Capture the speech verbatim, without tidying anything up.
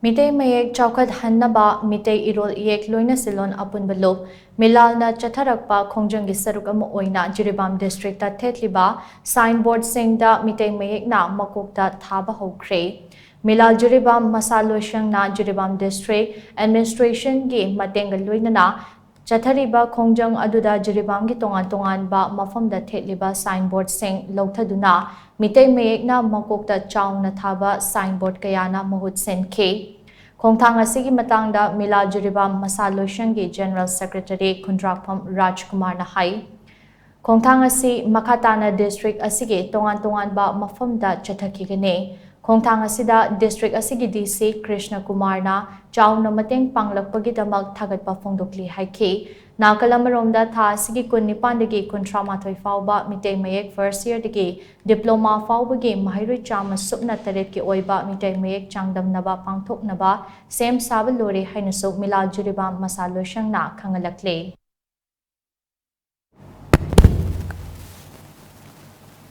ꯃꯤꯇꯩ ꯃꯌꯦꯛ ꯆꯥꯎꯈꯠꯍꯟꯅꯕ ꯃꯤꯇꯩ ꯏꯔꯣꯜ ꯏꯌꯦꯛ ꯂꯣꯏꯅ ꯁꯤꯜꯂꯣꯟ ꯑꯄꯨꯟꯕ ꯂꯨꯞ ꯃꯤꯂꯥꯜꯅ ꯆꯠꯊꯔꯛꯄ ꯈꯣꯡꯖꯪꯒꯤ ꯁꯔꯨꯛ ꯑꯃ ꯑꯣꯏꯅ ꯖꯤꯔꯤꯕꯥꯝ ꯗꯤꯁꯇ꯭ꯔꯤꯛꯇ ꯊꯦꯠꯂꯤꯕ ꯁꯥꯏꯟꯕꯣꯔꯗꯁꯤꯡꯗ ꯃꯤꯇꯩ ꯃꯌꯦꯛꯅ ꯃꯀꯣꯛꯇ ꯊꯥꯕ ꯍꯧꯈ꯭ꯔꯦ꯫ ꯃꯤꯂꯥꯜ ꯖꯤꯔꯤꯕꯥꯝ ꯃꯁꯥ ꯂꯣꯏꯁꯪꯅ ꯖꯤꯔꯤꯕꯥꯝ ꯗꯤꯁꯇ꯭ꯔꯤꯛ ꯑꯦꯗꯃꯤꯅꯤꯁꯇ꯭ꯔꯦꯁꯟꯒꯤ ꯃꯇꯦꯡꯒ ꯂꯣꯏꯅꯅ ꯆꯠꯊꯔꯤꯕ ꯈꯣꯡꯖꯪ ꯑꯗꯨꯗ ꯖꯤꯔꯤꯕꯥꯝꯒꯤ ꯇꯣꯉꯥꯟ ꯇꯣꯉꯥꯟꯕ ꯃꯐꯝꯗ ꯊꯦꯠꯂꯤꯕ ꯁꯥꯏꯟꯕꯣꯔꯗꯁꯤꯡ ꯂꯧꯊꯗꯨꯅ ꯃꯤꯇꯩ ꯃꯌꯦꯛꯅ ꯃꯀꯣꯛꯇ ꯆꯥꯎꯅ ꯊꯥꯕ ꯁꯥꯏꯟꯕꯣꯔꯗ ꯀꯌꯥꯅ ꯃꯍꯨꯠ ꯁꯤꯟꯈꯤ꯫ ꯈꯣꯡꯊꯥꯡ ꯑꯁꯤꯒꯤ ꯃꯇꯥꯡꯗ ꯃꯤꯂꯥꯜ ꯖꯤꯔꯤꯕꯥꯝ ꯃꯁꯥ ꯂꯣꯏꯁꯪꯒꯤ ꯖꯦꯅꯔꯦꯜ ꯁꯦꯀ꯭ꯔꯦꯇꯔꯤ ꯈꯨꯟꯗ꯭ꯔꯥꯛꯐꯝ ꯔꯥꯖꯀꯨꯃꯥꯔꯅ ꯍꯥꯏ, ꯈꯣꯡꯊꯥꯡ ꯑꯁꯤ ꯃꯈꯥ ꯇꯥꯅ ꯗꯤꯁꯇ꯭ꯔꯤꯛ ꯑꯁꯤꯒꯤ ꯇꯣꯉꯥꯟ ꯇꯣꯉꯥꯟꯕ ꯃꯐꯝꯗ ꯆꯠꯊꯈꯤꯒꯅꯤ꯫ ꯈꯣꯡꯊꯥꯡ ꯑꯁꯤꯗ ꯗꯤꯁꯇ꯭ꯔꯤꯛ ꯑꯁꯤꯒꯤ ꯗꯤ ꯁꯤ ꯀ꯭ꯔꯤꯁꯅ ꯀꯨꯃꯥꯔꯅ ꯆꯥꯎꯅ ꯃꯇꯦꯡ ꯄꯥꯡꯂꯛꯄꯒꯤꯗꯃꯛ ꯊꯥꯒꯠꯄ ꯐꯣꯡꯗꯣꯛꯂꯤ ꯍꯥꯏꯈꯤ꯫ ꯅꯥꯀꯜ ꯑꯃꯔꯣꯝꯗ, ꯊꯥ ꯑꯁꯤꯒꯤ ꯀꯨꯟꯅꯤꯄꯥꯟꯗꯒꯤ ꯀꯨꯟꯊ꯭ꯔꯥ ꯃꯥꯊꯣꯏ ꯐꯥꯎꯕ ꯃꯤꯇꯩ ꯃꯌꯦꯛ ꯐꯥꯔꯁ ꯏꯌꯔꯗꯒꯤ ꯗꯤꯄ꯭ꯂꯣꯃꯥ ꯐꯥꯎꯕꯒꯤ ꯃꯍꯩꯔꯣꯏ ꯆꯥꯝꯃ ꯁꯨꯞꯅ ꯇꯔꯦꯠꯀꯤ ꯑꯣꯏꯕ ꯃꯤꯇꯩ ꯃꯌꯦꯛ ꯆꯥꯡꯗꯝꯅꯕ ꯄꯥꯡꯊꯣꯛꯅꯕ ꯁꯦꯝ ꯁꯥꯕ ꯂꯣꯏꯔꯦ ꯍꯥꯏꯅꯁꯨ ꯃꯤꯂꯥꯜ ꯖꯤꯔꯤꯕꯥꯝ ꯃꯁꯥ ꯂꯣꯏꯁꯪꯅ ꯈꯪꯍꯜꯂꯛꯂꯤ꯫